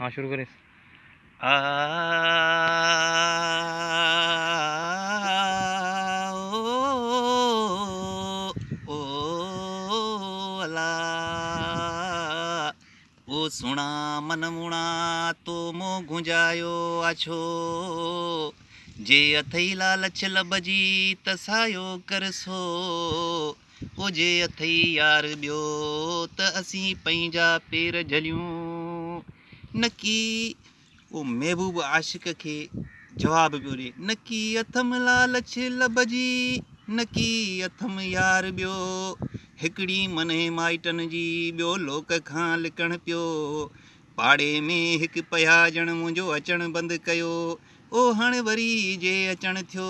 ها شروع ڪريس. آ او او الا او سهڻا من موڻا تو مون گهنجايو آڇو جي اٿئي لالچ لب جي ته سايو ڪر سو او جي اٿئي يار ٻيو ته اسين پنهنجا پير جهليون نڪي او محبوب عاشق کي جواب پيو ڏي نڪي اٿم لالچ لب جي نڪي اٿم يار ٻيو هڪڙي منهي مائٽن جي ٻيو لوڪ کان لڪڻ پيو پاڙي ۾ هڪ پهاڄڻ منهنجو اچڻ بند ڪيو او هاڻ وري جي اچڻ ٿيو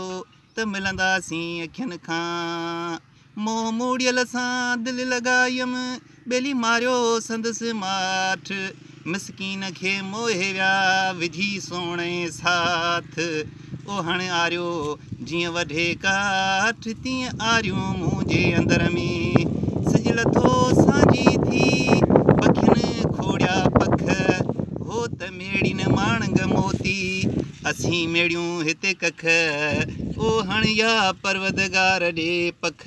ته ملنداسين اکين کان. منهن موڙيل سان دل لڳايم، ٻيلي ماريو سندس ماٺ. مسڪين کي موهي ويا، وجهي سهڻي ساٿ. او هڻ آريو جيئن وڍي ڪاٺ، تيئن آريون منهنجي اندر ۾. سج لٿو سانجهي ٿي، پکين کوڙيا پک. هو ته ميڙين ماڻنگ موتي. اسين ميڙيون هتي ڪک، او هڻ يا پروردگار ڏي پک،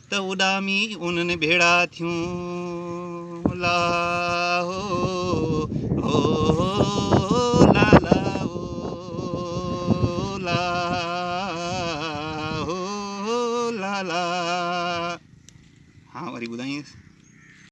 ته اڏامي انهن ڀيڙا ٿيون. لا.